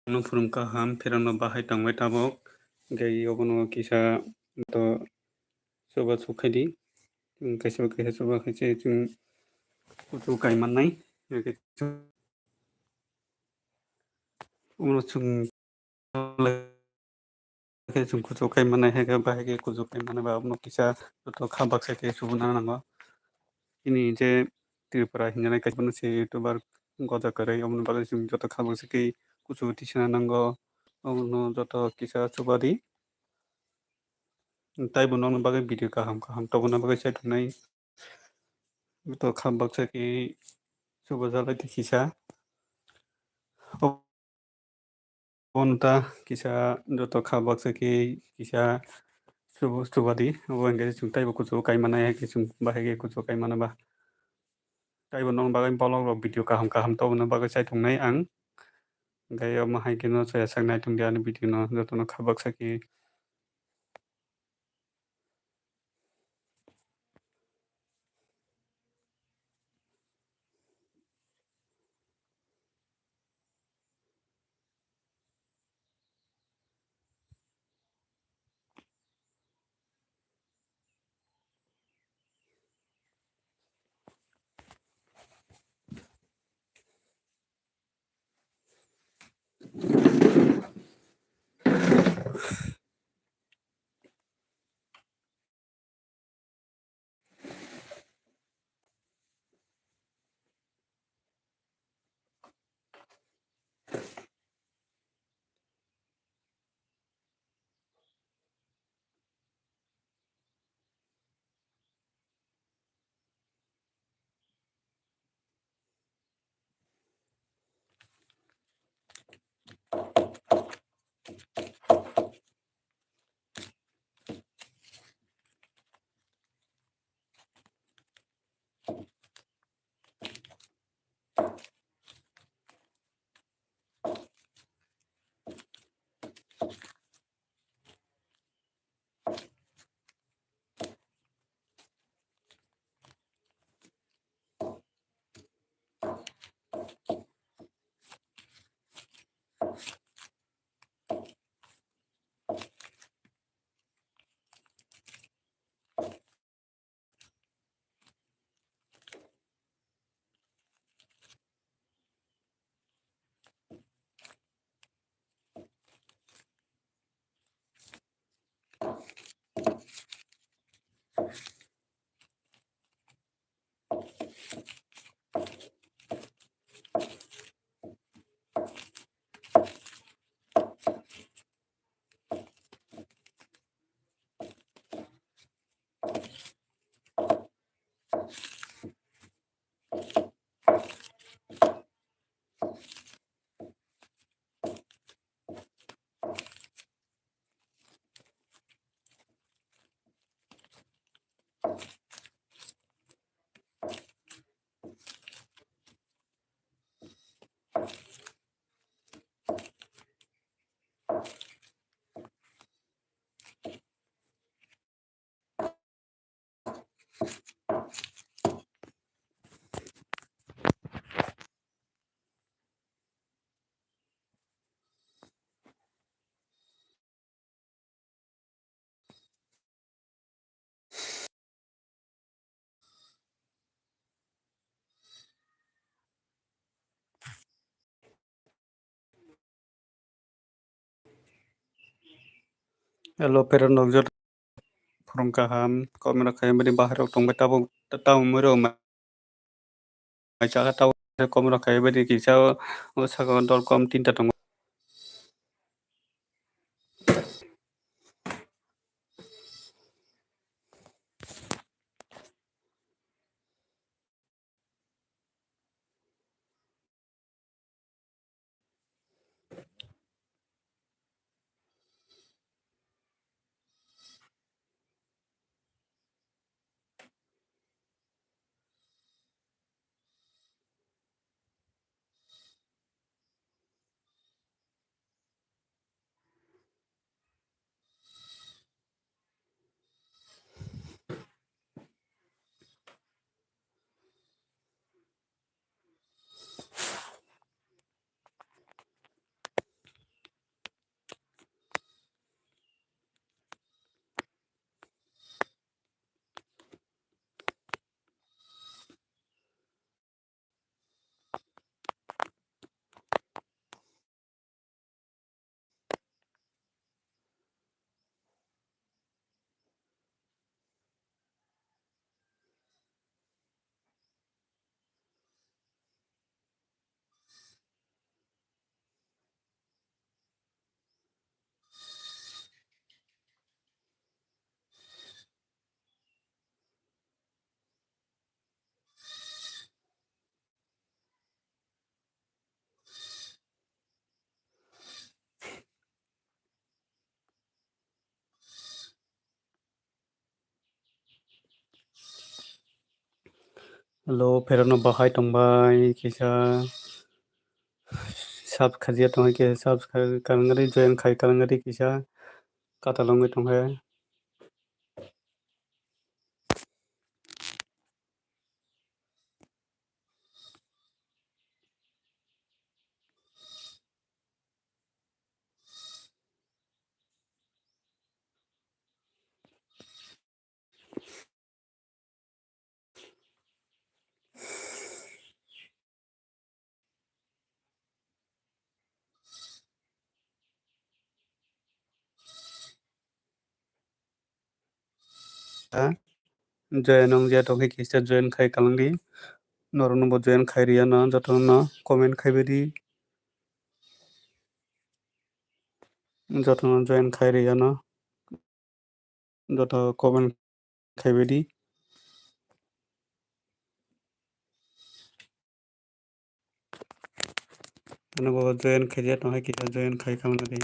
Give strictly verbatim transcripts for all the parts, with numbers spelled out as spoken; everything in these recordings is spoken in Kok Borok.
Phurung kaham, pherangno bahai tongbai tabok. Hwnkhe obono kisa to chuba chuk khai di. Kaisa kaisa chuba khai se chwng kuchuk kai mannai. Obono chwng khe chwng kuchuk kai mannai, hai khe bahai khe kuchuk kai mannai ba, obono kisa joto kha baksa khe subuna nango. Chini je Tripura hinjanai kaisa bono se YouTuber goja kwrwi, oboni bagwi chwng joto kha baksa khe kuchuk tisana nango, obono joto kisa chuba di. Taibo nokni bagwi video kaham kaham tobona bagwi chai tongnai, joto kha baksa khe chuba jalai di kisa. Obono ta kisa joto kha baksa khe kisa chubu-, chuba di. Obo hwnkhe chwng taibo kuchuk kai mannai, hai khe chwng bahai khe kuchuk kai mano ba. Taibo nokni bagwi bolok rok video kaham kaham tobona bagwi chai tongnai ang. Hwnkhe omo hai kheno chaya sak nai tong di ani video no, jotono kha baksa khe. Hello, parent rok joto phwrwng kaham, comment rok khai bini bahai rok tongbai tabuk, tabuk mui rok ma-, mai chaka tabuk comment rok khai bini kisa o saka o dol kom tinta tongo. Hello, pherano bahai tongbai kisa subscribe ya tongkhe kisa subscribe kalangari join khai kalangari kisa katalongwi tongkhe. Join wng ya tongkhe kisa join khai kalangdi. Norokno bo join khai riyano jotono comment khaibaidi. Jotono join khai riyano. Joto comment khaibaidi. Ano bo join khaijak tongkha kisa join khai khamna di.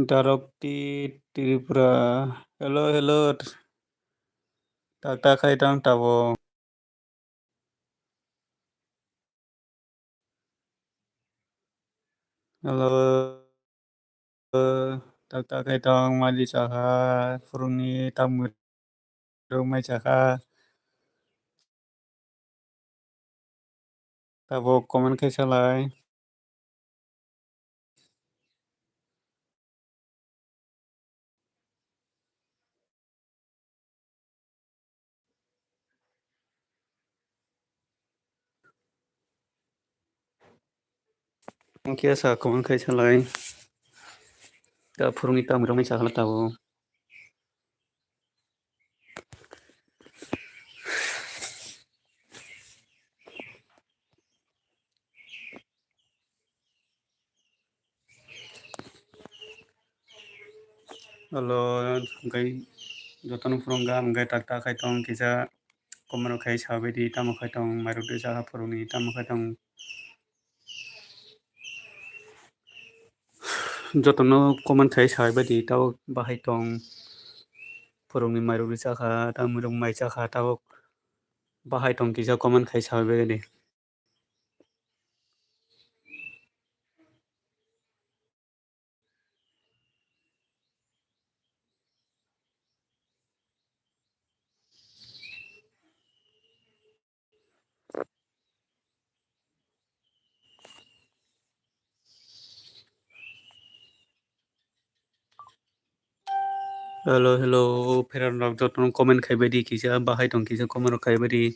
Darokti Tripura. Hello, hello. Tak tak khai tong tabo. Hello. Tak tak khai tong mali sakha. Phurungni tamwi rok mai sakha. Tabuk comment khe salai. Wngkhe sa comment khai salai. Ta phurungni tamwi rok mai sakha tabuk. Hello, hwnkhe jotono phwrwngkha, hwnkhe tak tak khai tong kisa comment rok khai sabaidi, tamo khai tong mairok de chakha phwrwngni, tamo khai tong. Jotono comment khai sabaidi, tabuk bahai tong phwrwngni mairok de chakha, tamo rok mai chakha, tabuk bahai tong kisa comment khai sabaidi. Hello, hello, pheran rok jotono comment khai baidi kisa, bahai tong kisa, comment rok khai baidi.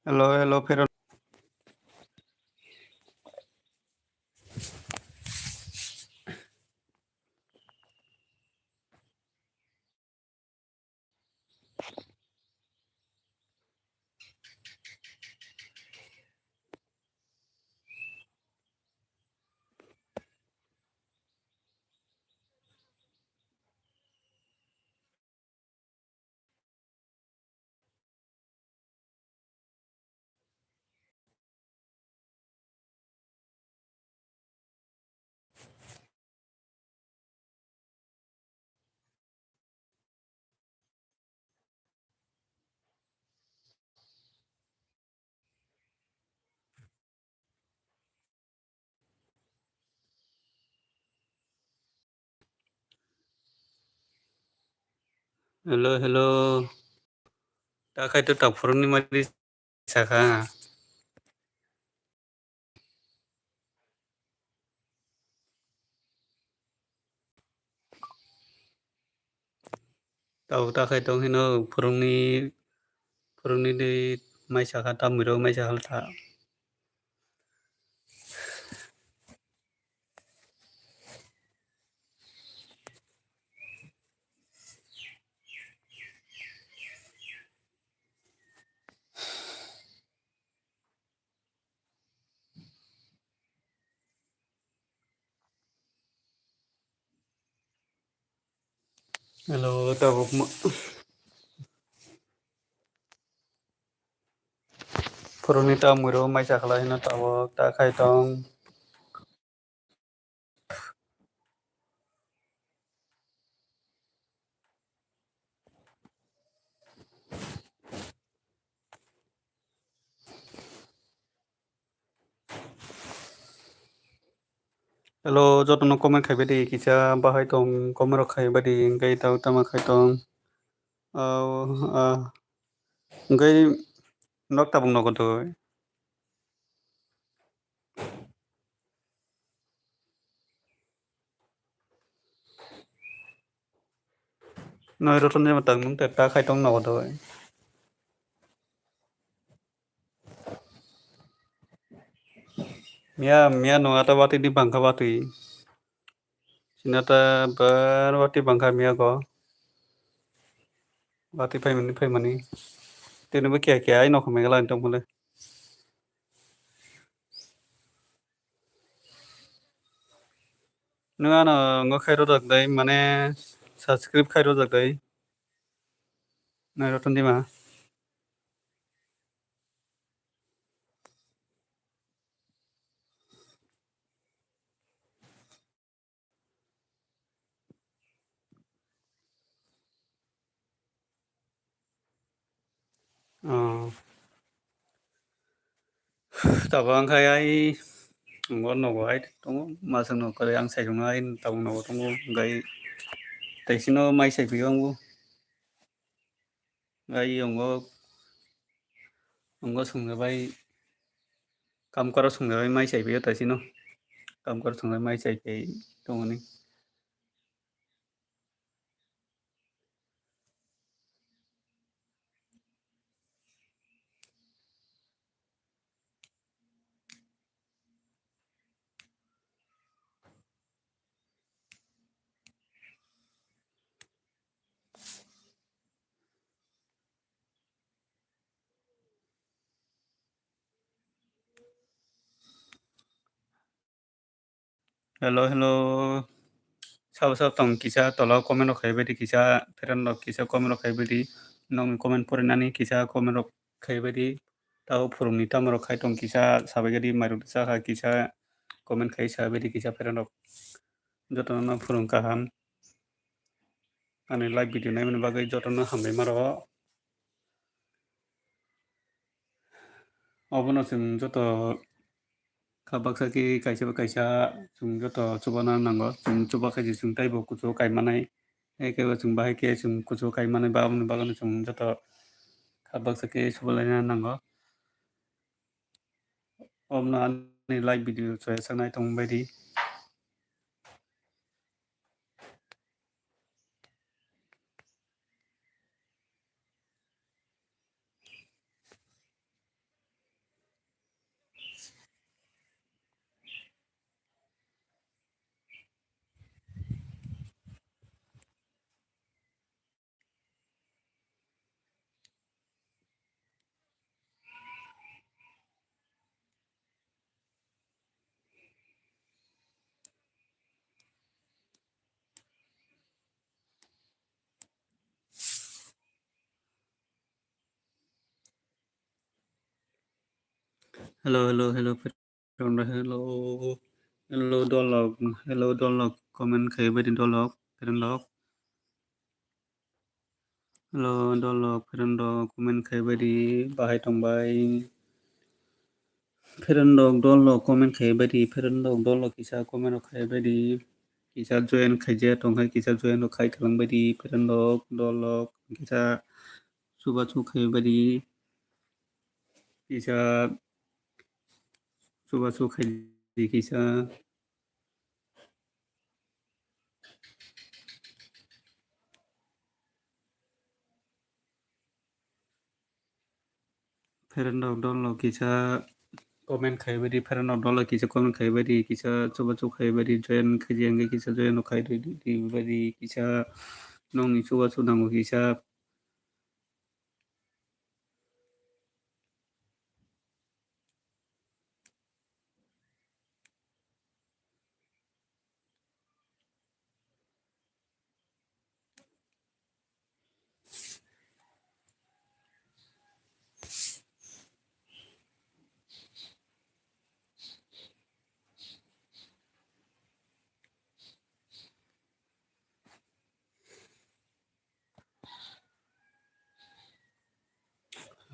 Hello, hello, Pheroni. Hello, hello. Ta khai to tak phuruni mari sakha. Tabuk ta khai tong hino phurungni, phurungni di mai sakha, ta mwiro mai sakha ta. Hello, tabuk ma-, phuruni ta mwiro mai sakha lai hino tabuk ta khai tong. Hello, jotono comment khai badi kisa bahai tong comment rok khai badi hingke tau tama khai tong. Au, ah, hingke nok tabuk nogo doi. Noi roton jema tang nung ta khai tong nogo doi. Miya, miya no ata bati di bangkha bati. Sinata bar bati bangkha miya go. Bati phaimani, phaimani. Tini bo kiya kiya ai nokho megala tong mole. Nung ano ngo khai rojak dai, mane subscribe khai rojak dai. Nai roton dima. Oh. Tabuk wngkha ai, tongo nogo ai tongo, masang no kwrwi ang sai tongo ai, tabuk nogo tongo, hwnkhe tei sino mai sai phio ang bo. Ai yongo, yongo songjabai, kamkaro songjabai mai chaiphio taisino, kamkaro songjabai mai chaiphai tongoni. Hello, hello. Sabo sabo tong kisa tola comment rok khai badi kisa friend rok kisa comment rok khai badi nokni comment porinani kisa comment rok khai badi tabo phurungni tamo rok khai tong kisa sabai gadi mairok sakha kisa comment khai sabai di kisa friend rok jotono phurung kaham ani live video naimani bagwi jotono hambai maro. Obono chwng joto kha baksa khe kaisa ba kaisa chwng joto chubana nango. Chwng chuba khe je chwng taibo kuchugo kai manai. Hai khe bo chwng bahai khe chwng kuchugo kai manai ba aboni bagwino chwng joto kha baksa khe chubalaina nango. Obono ani live video chaya saknai tongmani baidi. Hello, hello, hello, Pherendok, hello. Hello, Dolok, hello, Dolok, comment khai bai di, Dolok, Pherendok. Hello, Dolok, Pherendok, comment khai bai di, bahai tong bai. Pherendok, Dolok, comment khai bai di, Pherendok, Dolok, kisa comment rok khai bai di, kisa join khai je tong khai, kisa join rok khai thalang bai di, Pherendok, Dolok, kisa chubachu khai bai di, kisa chubachu khai di, kisa. Pherendok, Dolok, kisa comment khai bai di, Pherendok, Dolok, kisa comment khai bai di, kisa chubachu khai bai di, join khai je hwnkhe kisa join rok khai di, di bai di, kisa nokni chubachu nango kisa.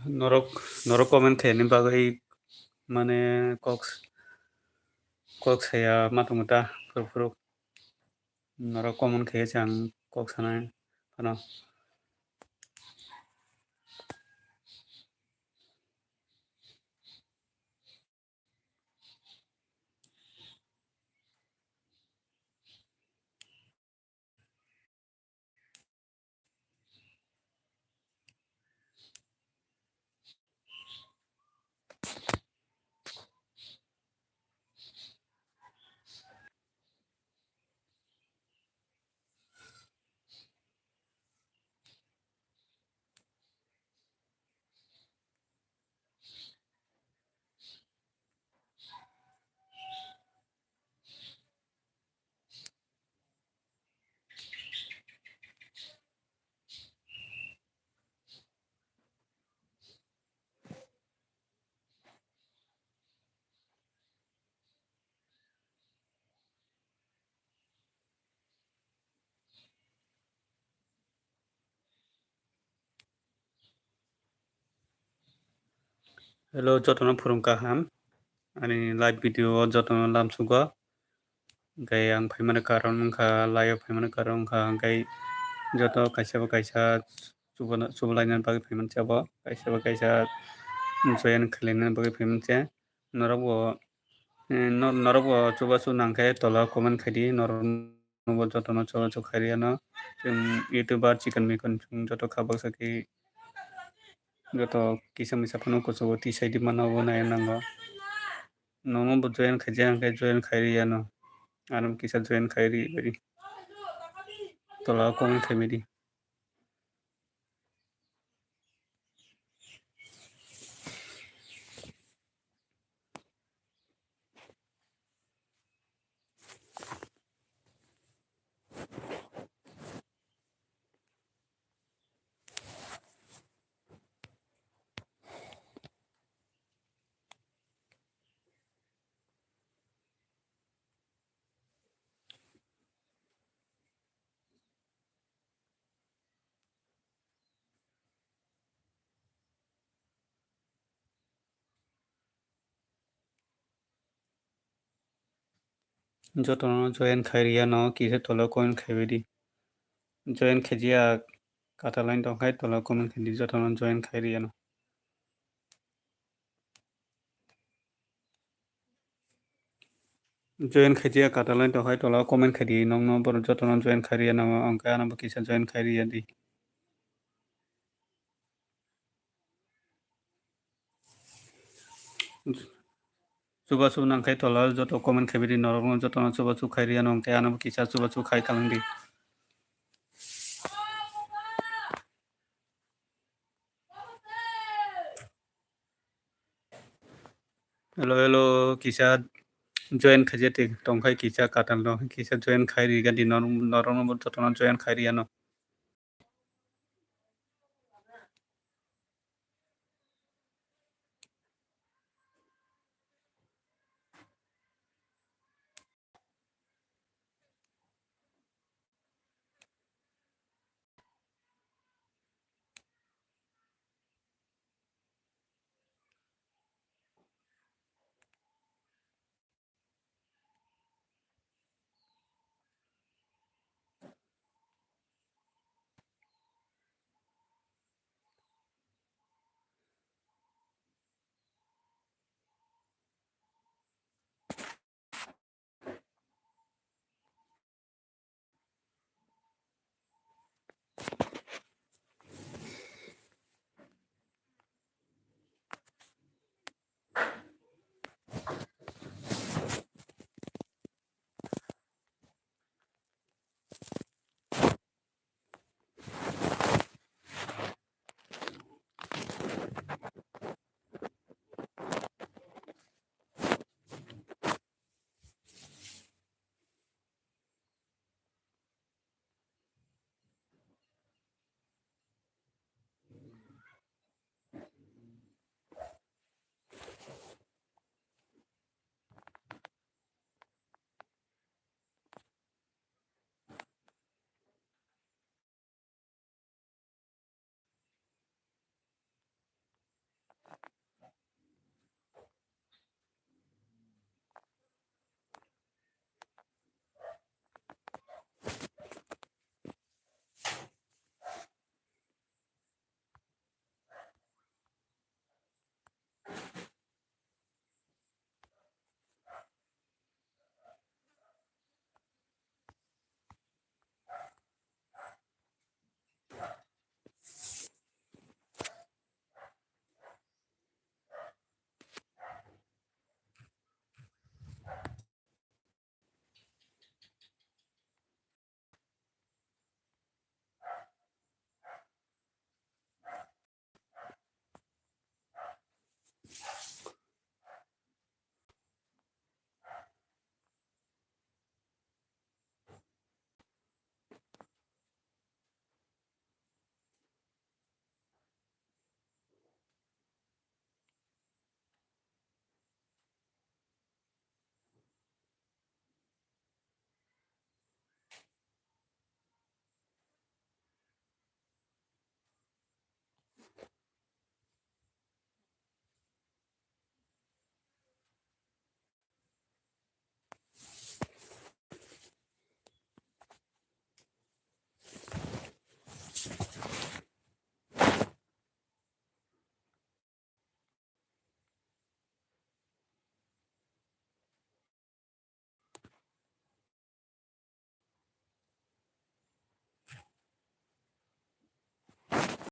Norok, norok comment khaini bagwi mane kok, kok saya ma tongo ta phuru phuru. Norok comment khaiya se ang kok sanai phano. Hello, jotono phurung kaham. Ani live video o jotono lamsugo. Hwnkhe ang phaimani karon wngkha, live o phaimani karon wngkha, hwnkhe joto kaisa bo kaisa chubana, chubalaina bagwi phaimani se abo, kaisa bo kaisa join khlaina bagwi phaimani se. Norok bo, eh, no-, norok bo chubachu nangkhe tola comment khaidi, norok bo jotono chubachu khairiyano. Chwng YouTuber chikon mikon chwng joto kha baksa khe joto kisa misa phano kuchugo tisaidi mano obo nai nango. Nono bo join khaijak hwnkhe join khairiyano. Ano kisa join khairi bari. Tola comment khaimidi. Jotono join khairiyano kisa tola comment khaibaidi. Join khaijiya katalai tongkhai tola comment khaidi jotono join khairiyano. Join khaijak katalai tongkhai tola comment khaidi nokno borok jotono join khairiya nango hwnkhe ano bo kisa join khairiya di. Chubachu nangkhai tola joto comment khaibidi norokno jotono chubachu khairiya nangkhe ano bo kisa chubachu khai talangdi. Hello, hello, kisa join khaijak tongkhai kisa katal no kisa join khairi gadi norokno jotono join khairiya no.